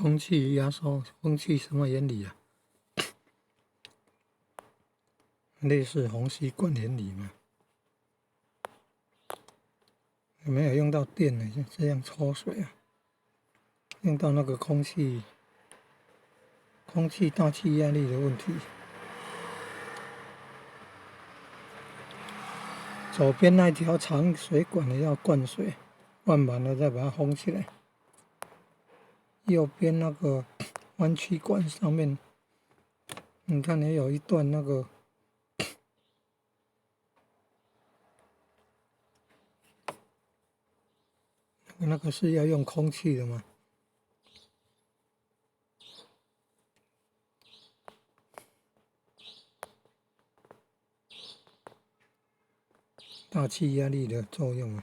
空氣壓縮，空氣什麼原理啊？類似虹吸管原理嘛？沒有用到電呢，就這樣抽水啊，用到那個空氣大氣壓力的問題。左邊那條長水管呢要灌水，灌滿了再把它封起來。右邊那個彎曲管上面，你看也有一段那個。那個是要用空氣的嗎？大氣壓力的作用啊。